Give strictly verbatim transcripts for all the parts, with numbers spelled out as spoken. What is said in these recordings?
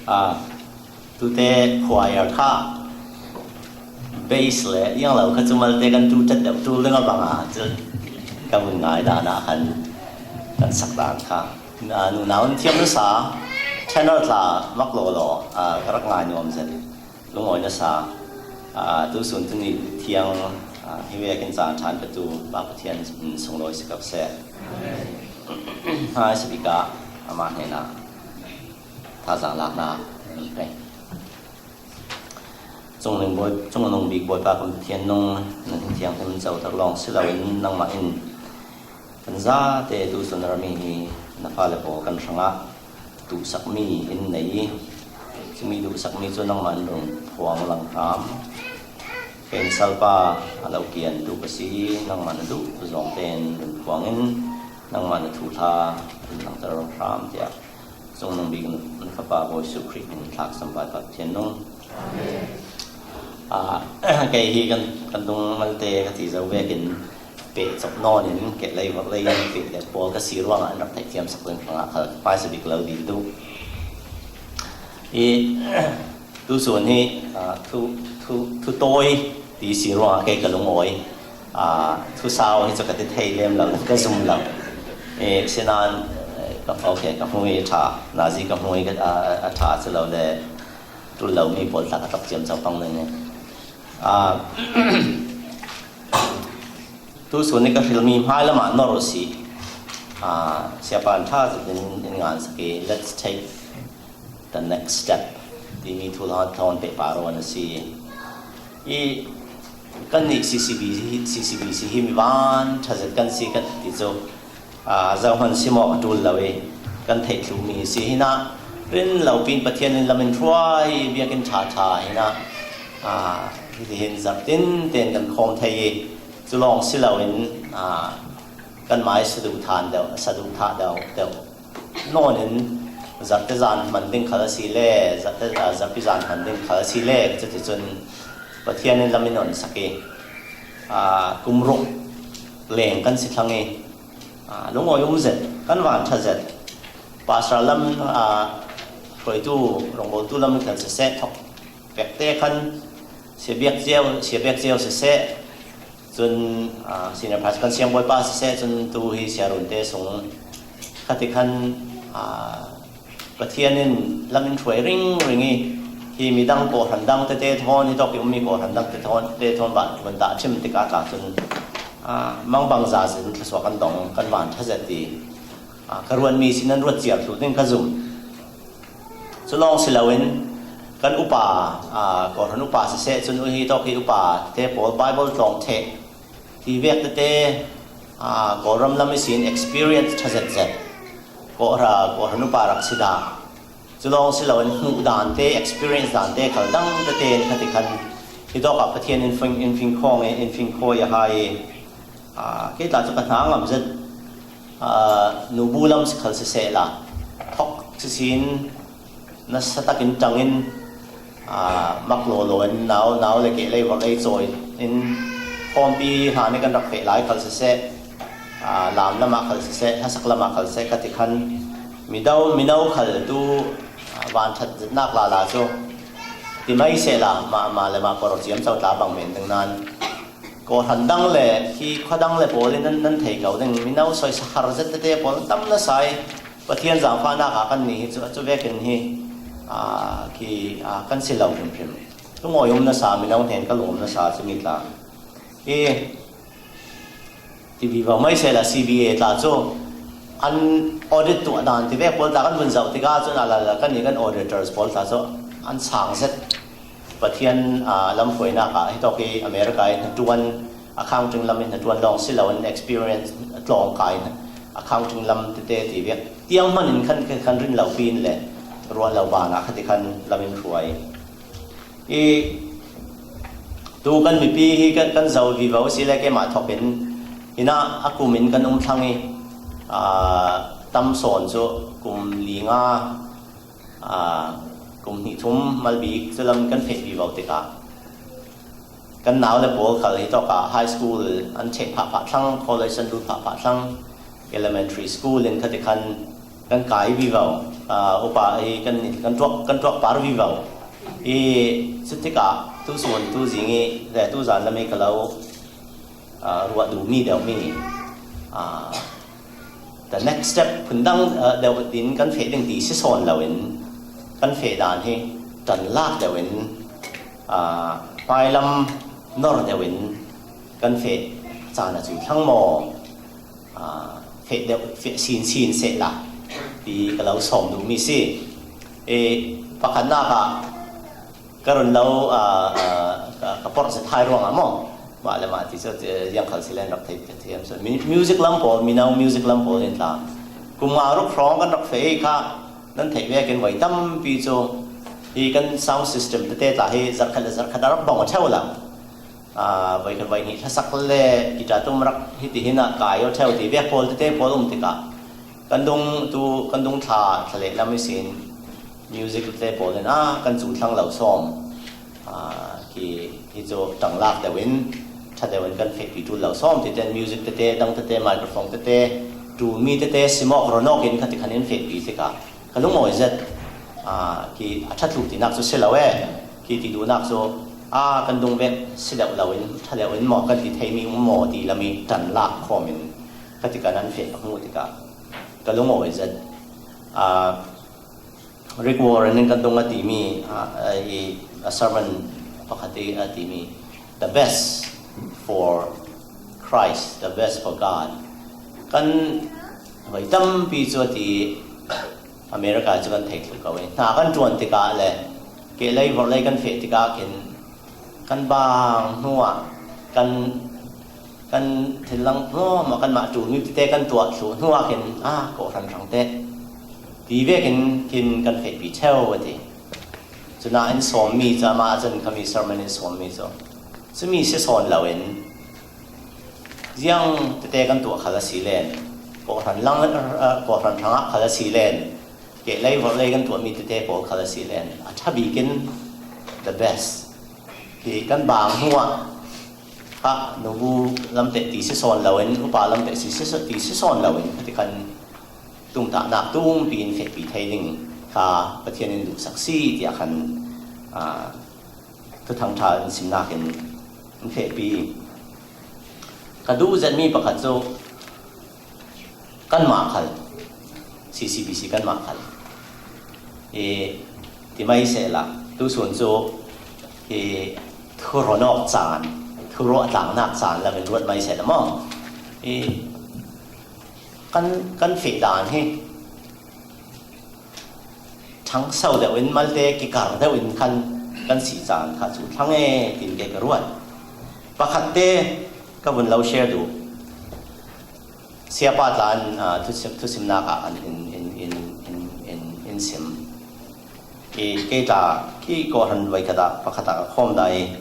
A, tute choir kha bass le iang lo kha cu malte kan tu tat deuh tul ding a bang a, cu ka vun ngai dan ah khan kan sak dan kha. A, nunau in thiam nasa, tenor tla mak law law, a, ka rak ngai nuam zet. Lungawi nasa, a, tusun tuni thiang, a, hi vekin caan ṭhan petu Pa Pathian in sunglawi si ko seh. Hai sabika ama hnenah thazaang lakna kan pe. Cungnung bawi, cungnung bik Bawipa kan Pathian nung, nan thianghlim co tak lawng si loin nangmah in kan zate tusun rami hi na fale pawl kan hrangah duhsakmi in nei i, cumi duhsakmi cu nangmah in run phuang lang hram. Kei in salpa a lo kian tu ka si, nangmah na duh zawng tein run phuang in nangmah na thuhla run langter hram tiah Cungnung bik na fapa Bawi Jesuh Khrih min thlak sampai Pathian nung. Ah, kei hi kan, kan dung malte ka ti zo vekin peh cawk nawn in kehlei vak lei in peh le pawl ka si ruangah an rak theih thiam sak ding hrangah khal ka hmaisa bik lo dil duh. I, tusun hi, ah, thu, thu, thu tawi ti si ruangah kei ka lungawi. Ah, thusau hi cu ka ti thei lem lo, ka zum lo. Eh, sinan, eh, ka, okay, ka hmui a ṭha, nazi ka hmui ka, a, a, a ṭha si lo le, ṭul lomi pawl tla ka tlok ciamco pang ding. Ah, tusun i ka hrilmi hmai lamah nor si. Ah, siapa in ṭha zetin in ngan sak i, let's take the next step timi thu thawn pehpar a si. I kannih C C B, C C B C hi mi van ṭha zet kan si kan ti cu, aa, zohman si maw a ṭul lo i kan theih thlukmi si hinah rin lo pin Pathian in lam in hruai biakinn ṭha ṭha hinah, aa, hitihin zarh tinten kan khawm thei i cu lawng si loin, aa, kan mai saduh than deuh, saduh thah deuh, deuh. Nawn in zarhte zan hman ding khal a si le, zarhte, ah, zarhpi zan hman ding khal a si le, cuticun Pathian in lam in on sak i, ah, kum ruk leng kan si thlang i, ah, lungawi um zet, kan van ṭha zet. Pastor lam, ah, hruaitu, rawngbawltu lam in kan siseh thawk pekte khan siabiak cio, siabiak cio siseh, cun, ah, senior pastor kan siangbawipa siseh, cun tu hi siarunte sung khati khan, ah, Pathian in lam in hruai ringring i, hi midang kawhhran dang tete thawn, hi tawk i ummi kawhhran dang te thawn, te thawn van, van dah a ṭhim tikah tla cun, ah, mangbangza zin thluasuak kan dong, kan van ṭha zet i, ah, ka ruatmi sin an ruat ciar thluh ding ka zum. Cu lawng si loin kan upa, aa, kawhhran upa siseh cun uhi tawk hi upa te pawl Bible tlawng ṭheh ti vek tete, aa, Kawlram lam ihsin experience ṭha zetzet kawhra, kawhhran upa rak si dah. Cu lawng si loin hmuh dante, experience dante khal dang tete in khati khan hi tawkah Pathian in fing, in fing khawng i, in fing khawi a hai i, aa, kei tla cu ka hna ngam zet. Aa, nubu lam si khal sisehla, thawk sisin nasa takin ṭangin, aa, mak lawlaw in nau, nau le kehlei vak ei cawi in khawmpi hna nih kan rak feh lai khal siseh, aa, lam lamah khal siseh, hlasak lamah khal siseh, khati khan mido, mino khal tu, aa, vanṭhat zetnak lala cu ti mai sehla, mah, mah le mah kawr ciamco tla bang men ding nan, kawhhran dang le hi khua dang le pawl in nan, nan thei ko ding. Mino soi sahar zet tete pawl tam nasa i Pathian zaangfahnak ah kannih hi cu, cu vekin hi, aa, khi, aa, kan si lo hrimhrim. Lungawi um nasa, mino hnen ka lawm nasa cu mi tla. I ti vivo mai sehla C B A tla cu an audit tuah dan ti vek pawl tla kan vun zoh tikah cun a lala kannih kan auditors pawl tla cu an sang zet. Pathian, aa, lamhruainak ah hitawk i America i hnaṭuan, accounting lam i hnaṭuan lawng si loin experience tlawngkai accounting lam tete ti vek tiang hman in khan, khan rin lo pin le ruah lo ban ah khati khan lam in hruai. I tu kan mipi hi kan, kan zo vivo si le keimah thawk in hinah a kum in kan um thlang i, aa, tam sawn cu kum li nga, aa, kum hnih thum malbik cu lam kan feh vivo tikah kan nau le pawl khal hitawkah high school an ṭheh phahphah thlang, college an lut phahphah thlang, elementary school in khati khan Kan kai vivo, ah, upa i kan, kan tuak, kan tuak par vivo. I cutikah tu sun, tu zing i, le tu zan lam i ka lo, ah, ruah duh mi deuh mi. Ah, the next step, phundang, ah, deuh din kan feh ding ti si sawn lo in, kan feh dan hi tan lak deuh in, ah, hmailam nor deuh in kan feh caan a cui thlang maw? Ah, feh deuh, feh sin sin seh la ti ka lo sawm duh mi si. E, pakhatnak ah ka run lo, ah, ah, ka, ka porh zet hai ruangah maw? Mah le mah ti cu, eh, ziang khal si len rak theih thiam. So, mi-, music lam pawl, mino music lam pawl in tla. Kum nga ruk hrawng kan rak feh kha nan theih vekin voi tampi cu hi kan sound system tete tla hi zarkhat le zarkhat a rak bang aw ṭheu lo. Ah, voi khat voi hnih hlasak le guitar tum rak hiti hin a kai aw ṭheu ti vek pawl tete pawl um tikah kan dung tu, kan dung thla, thla leh lam ihsin music tete pawl in, ah, kan cu thlang lo sawm. Ah, khi hi cu ṭang lak deuh in, ṭha deuh in kan fehpi ṭul lo sawm. Titen music tete, dang tete, microphone tete, ṭulmi tete, simawk ronawk in kha tikhan in fehpi tikah ka lungawi zet. Ah, khi a ṭha tluk tinak cu si lo e. Khi ti duhnak cu, ah, kan dung vek si deuh lo in, ṭha deuh in maw, kan ti theimi um maw ti lam i ṭan lak khawm in kha tikah nan feh ka hmuh tikah ka lungawi zet. Ah, Rick Warren in kan dung a timi, ah, i, a sermon pakhat i a timi, "The best for Christ, the best for God." Kan voi tampi cu a ti, America cu kan thei thlu ko i. Hna kan ṭuan tikah le, kehlei vorhlei kan feh tikah khin, kan bang hnuah kan, kan thinlang hnuah kanmah ṭulmi tete kan tuah thluh hnuah khin, ah, kawhhran hrang te ti vekin khin kan fehpi ṭheu a ti. Cun ah in sawmmi cu, amah cun khami sermon in sawmmi cu, cumi si sawn loin ziang tete kan tuah khal a si len, kawhhran lang, ah, kawhhran hrangah khal a si len, kehlei vorhlei kan tuahmi tete pawl khal a si len, a ṭha bikin the best. Hi kan bang hnuah kha nubu lamteh ti si sawn loin, upa lamteh si, si, ti si sawn loin, kha tikhan tumtahnak tumpi in fehpi thei ding kha Pathian in duhsak si tiah khan, ah, Thuthang ṭha in simnak in in fehpi. Ka duh zetmi pakhat cu kanmah khal, C C B C kanmah khal i ti mai sehla, tusun cu i thurawhnawk caan, thurawh tlangnak caan lam in ruat mai sehla maw? I kan, kan feh dan hi ṭhangso deuh in malte kikar deuh in khan kan si caan kha cu thlang e, tin ke ka ruat. Pakhat te ka vun lo share duh. Siapa tla in, ah, thusim, thusimnak ah an in, in, in, in, in, in sim. I, kei tla, khi kawhhran voi khat ah, pakhat ah ka khawm dah i,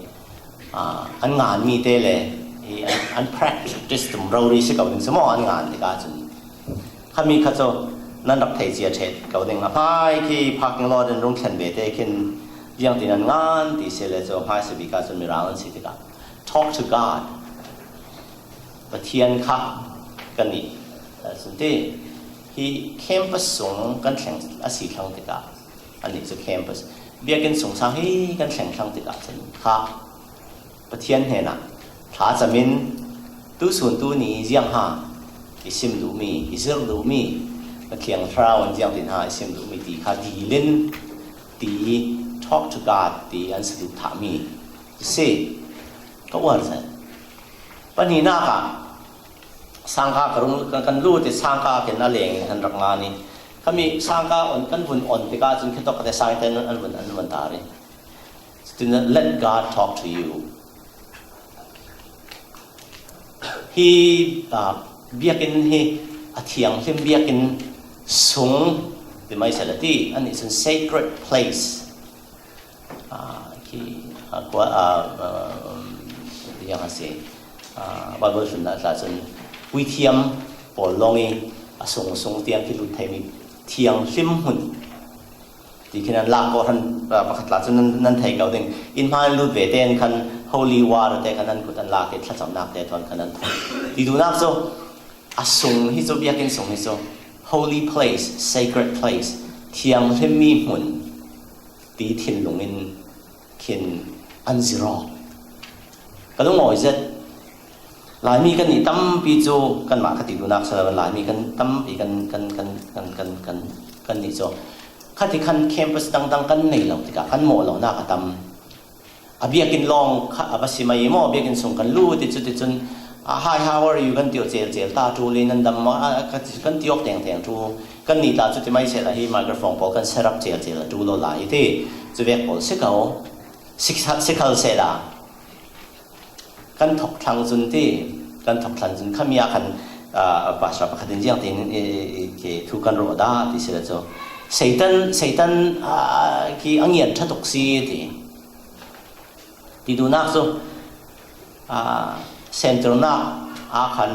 ah, an nganmi te le, i, an, an practice tum rori si ko ding si maw, an ngan tikah cun. Khami kha cu nan rak thei cia ṭheh ko ding. A hmai khi parking lot in rung thlen ve te khin ziangtin an ngan ti si le cu, hmai si bik ah cun mirang an si tikah, "Talk to God." Pathian kha kan i, eh, cun ti, hi campus sung kan thleng a si thlang tikah, annih cu campus, biakinn sung sang hi kan thleng thlang tikah cun kha Pathian hnenah thlacam in, tusun tuni ziangha i sim duhmi, i zirh duhmi, na thiang thlarau in ziangtin ha i sim duhmi ti kha dil in ti, "Talk to God," ti an si duh thahmi si. Ka uar zet. Pahnihnak ah sangka ka rung, kan, kan lut i sangka khin a leng in kan rak ngan i, khami sangka on, kan vun on tikah cun khitawk te sangte an, an vun, an vun tar i. Cun, "Let God talk to you." Hi, ah, biakinn hi a thianghlim biakinn sung ti mai sehla ti, annih cun sacred place. Ah, khi, ah, kua, ah, ah, um, ziang a si, ah, Bible hlun ah tla cun puithiam pawl lawng i a sung, sung tiang khi lut theimi thianghlim hmun ti khin an lak ko hran, ah, pakhat tla cun nan, nan thei ko ding. Inn hma in lut ve te an khan holy water te khan an kut an lak i thlacamnak te tuan khan an thawk. Ti duhnak cu a sung hi cu, biakinn sung hi cu holy place, sacred place, thianghlim mi hmun ti thinlungin khin an zir aw. Ka lungawi zet. Laimi kan nih tampi cu kanmah ka ti duhnak si lo, Laimi kan tampi kan, kan, kan, kan, kan, kan, kan nih cu khati khan campus dangdang kan nei lo tikah kan mawh lonak a tam. A biakinn lawng kha a va si mai maw, biakinn sung kan lut i cuticun, "Ah, hi, how are you?" kan ti aw celcel ta, "Ṭul i nan dam maw?" Ah, kan ti, kan ti awk tengteng ṭul. Kan nih tla cu ti mai sehla hi microphone pawl kan serap celcel a ṭul aw lai i ti. Cu vek pawl si ko. Si, si khal sehla kan thawk thlang cun ti, kan thawk thlang cun khami ah khan, ah, pastor pakhat in ziang tiin i, i, i, ke thu kan rawh dah ti si le cu. Satan, Satan, ah, khi a ngian ṭha tuk si ti. Ti duhnak cu, aa, sentirnak ah khan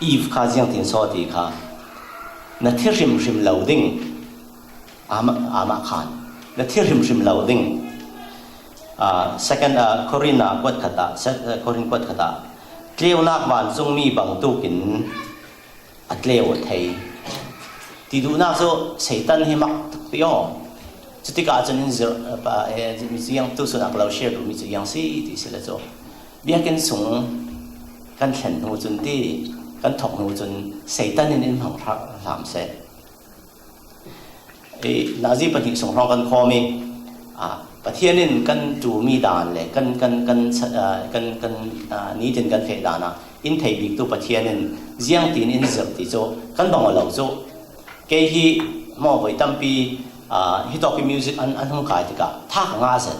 Eve kha ziangtin saw ti kha, "Na thi hrimhrim lo ding, amah, amah khan na thi hrimhrim lo ding." Aa, second, aa, Korin ah kuat khat ah, se-, aa, Korin kuat khat ah, "Tleunak vancungmi bangtuk in a tleu a thei." Ti duhnak cu Satan hi mak tuk ti aw. Cutikah cun in zir, pa, eh, mi cu ziang tu sun a ka lo share duhmi cu ziang si ti si le cu. Biakinn sung kan thlen hnu cun ti, kan thawk hnu cun Satan in in hmang hra-, hram seh. Eh, nazi pahnih sung hrawng kan khawm i, ah, Pathian in kan ṭulmi dan le kan, kan, kan, ah, kan, kan, ah, nitin kan feh dan ah in thei bik tu Pathian in ziangtin in zirh ti cu kan bang aw lo cu. Kei hi maw voi tampi, aa, hitawk i music an, an hung kai tikah tha ka ngah zet.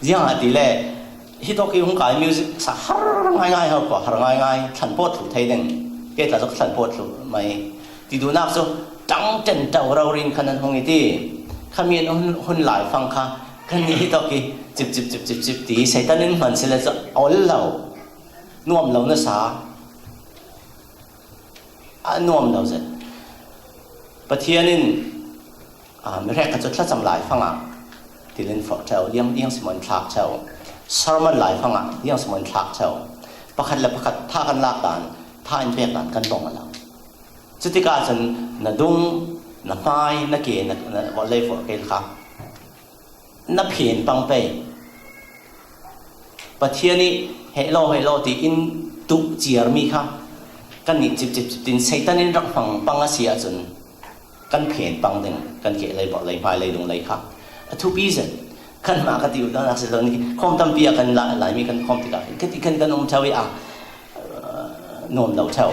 Ziangahtile hitawk i hung kai music sa har ngaingai ho ko, har ngaingai, thlan pawt thluh thei ding. Kei tla cu ka thlan pawt thluh mai. Ti duhnak cu ṭang ṭen ṭau rori in khan an hung i ti. Khami an hun, hun lai fang kha kan nih hitawk i cip, cip, cip, cip, cip ti Satan in hman si le cu a ol lo. Nuam lo nasa. A nuam lo zet. Pathian in, aa, mi hrekkhat cu thlacam lai fangah thil in forh ṭheu, liang, liang simaw in thlak ṭheu. Sermon lai fangah liang simaw in thlak ṭheu. Pakhat le pakhat tha kan lak dan, tha in pek dan kan bawng a lo. Cutikah cun na dung, na hmai, na ke, na, na vawlei forh kei kha na phen pang pei. Pathian i heh law, heh law ti in tuh ciarmi kha kan nih cip, cip, cip tin Satan in rak hmang pang a si ahcun kan phen pang ding, kan ke lei, bawh lei, hmai lei, lung lei kha a thupi zet. Kanmah ka ti uh dah nak si lo ni, khawm tampi ah kan la-, Laimi kan khawm tikah kan, kan, kan um ṭheu i a, aa, nuam lo ṭheu.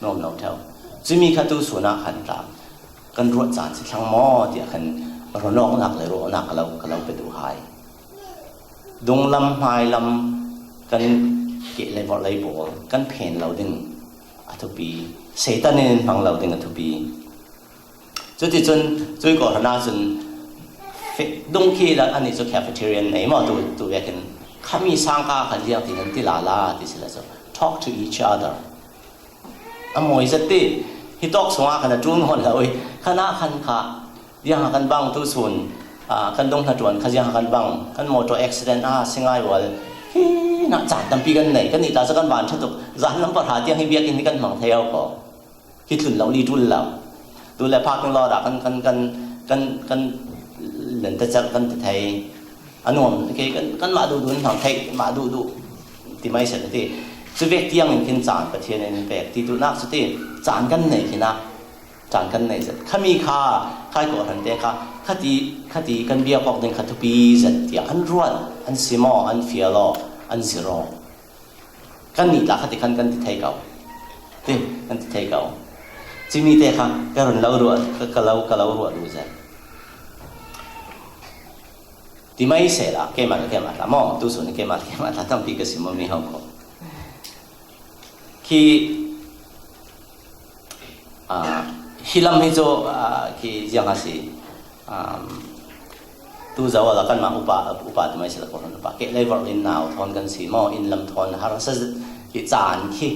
Nuam lo ṭheu. Cumi kha tu sun ah khan tla kan ruat caan si thlang maw tiah khan run awknak le ruah awknak ka lo, ka lo pe duh hai. Dunglam hmailam kan ke lei, vawlei pawl kan phen lo ding a thupi. Satan in hmang lo ding a thupi. Cuticun cui kawhhran ah cun fe-, dungkhih le anih cu cafeteria an nei maw, tu, tu vekin khami sangka khan ziang ti nan ti lala ti si le cu talk to each other. A mawi zet ti, hitawk sungah khan a ṭul nawn lo i, khan ah khan kha, ziang kan bang tu sun, aa, kan dung hnaṭuan kha ziang kan bang, kan motor accident a si ngai ual, hi na caan tampi kan nei, kan nih ta cu kan van ṭha tuk, zan lam pahra tiang hi biakinn hi kan hmang thei ko. Hi tlun lo li ṭul lo. Tu le parking lot ah kan, kan, kan, kan, kan len ta cer kan ti thei. A nuam, okay, kan, kanmah duhduh in hmang thei, mah duhduh ti mai seh ti. Cu vek tiang in khin caan Pathian in pek ti duhnak cu ti, caan kan nei khin ah, caan kan nei zet. Khami kha, khai kawhhran te kha, khati, khati kan biak awk ding kha thupi zet tiah an ruat, an sim aw, an fial aw, an zir aw. Kan nih tla khati khan kan ti thei ko. Ti, kan ti thei ko. Cimi te kha ka run lo ruah, ka, ka lo, ka lo ruah duh zet. Ti mai sehla, keimah le keimah tla maw, tu sun keimah le keimah tla tampi ka sim mi ho ko. Khi Aa, hi lam hi cu, aa, khi ziang a si. Aa, tu zo a la kanmah upa, upa ti mai si la kawhhran upa. Keh lei vorh in nau thawn kan si maw, inn lam thawn har sa khi caan khi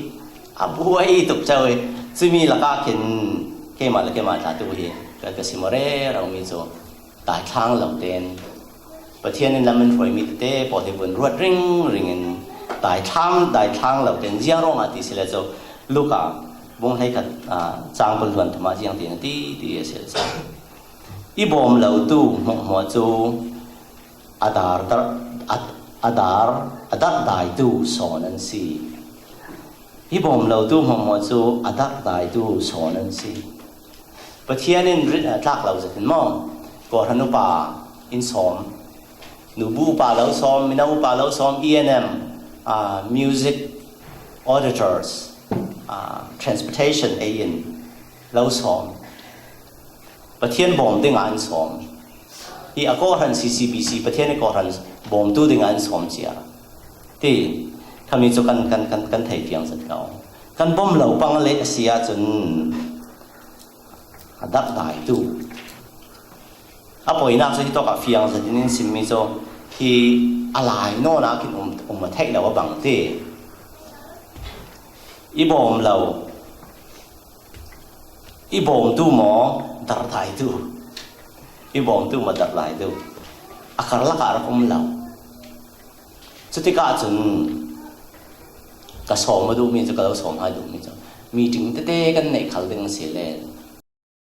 a buai tuk ceu i. Cumi lakah khin keimah le keimah tla tu hi ka, ka si maw rero mi cu. Daithlang lo tein Pathian in lam in hruaimi tete pawl hi vun ruat ringring in daithlang, daithlang lo tein ziang ruangah ti si le cu Luka Bung hleikhat, aa, chang kul hluan thum ah ziang tin a ti, ti a si a. I bawm lotu hmuahhmuah cu a dar, dar, a, a dar, a darhdaitu sawn an si. I bawm lotu hmuahhmuah cu a darhdaitu sawn an si. Pathian in rit, aa, tlak lo zet in maw, kawhhran upa in sawm, nubu upa lo sawm, mino upa lo sawm, E N M, aa, music auditors, aa, transportation ei in lo sawm. Pathian bawm dingah an sawm. Hi a kawhhran C C B C, Pathian i kawhhran bawmtu dingah an sawm cia ti khami cu kan, kan, kan, kan thei fiang zet ko. Kan bawm lo pang le a si ahcun a darhdaitu. A poinak cu hitawk ah fiang zet in in simmi cu hi a lai nawn ah khin um, um a theih lo a bang ti. I bawm lo, i bawmtu maw, darhdaitu? I bawmtu maw, darhdaitu? A karlak ah rak um lo. Cutikah cun ka sawm a duhmi cu, ka lo sawm hai duhmi cu, meeting tete kan neih khal ding a si le,